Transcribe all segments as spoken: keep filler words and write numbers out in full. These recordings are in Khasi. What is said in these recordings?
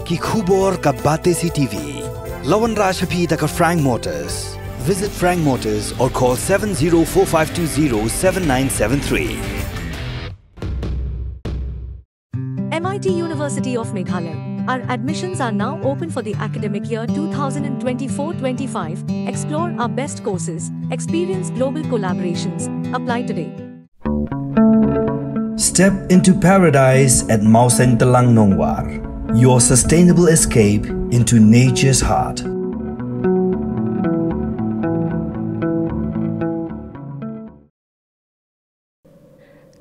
Ki khubor ka Batesi T V. La wanrah sha phi da ka Frank Motors. Visit Frank Motors or call seven zero four five two zero seven nine seven three. M I T University of Meghalaya. Our admissions are now open for the academic year two thousand twenty-four twenty-five. Explore our best courses, experience global collaborations. Apply today. Step into paradise at Mawsyntelang Nongwar. Your sustainable escape into nature's heart.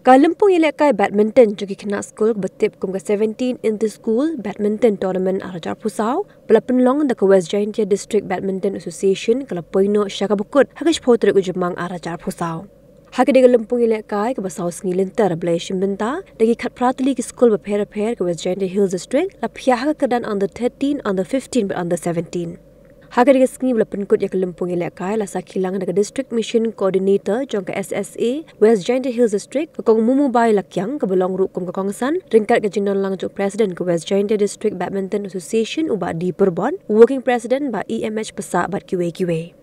Ka lympung ïalehkai badminton jong ki khynnah skul kaba tip kum ka seventeen Inter School Badminton Tournament ar hajar arphew saw, ba la pynlong da ka West Jaintia District Badminton Association, ka la poi noh sha kaba kut ha ka shiphew tarik u Jymmang ar hajar arphew saw. Ha kadei ka lympung ïalehkai kaba saw sngi lynter ba la ïashim bynta da ki khatphra tylli ki skul bapher bapher ka West Jaintia Hills District, la phiah ha ka kyrdan under thirteen, under fifteen bad under seventeen. Ha kadei ka sngi ba la pynkut ïa ka lympung ïalehkai, la sakhi lang da ka District Mission Coordinator jong ka S S A West Jaintia Hills District, ka Kong Mumubai Lakiang, kaba long ruh kum ka kongsan ryngkat ka jingdon lang jong u President ka West Jaintia District Badminton Association u Bah D Pyrbon, u Working President Bah E M H Passah bad kiwei kiwei.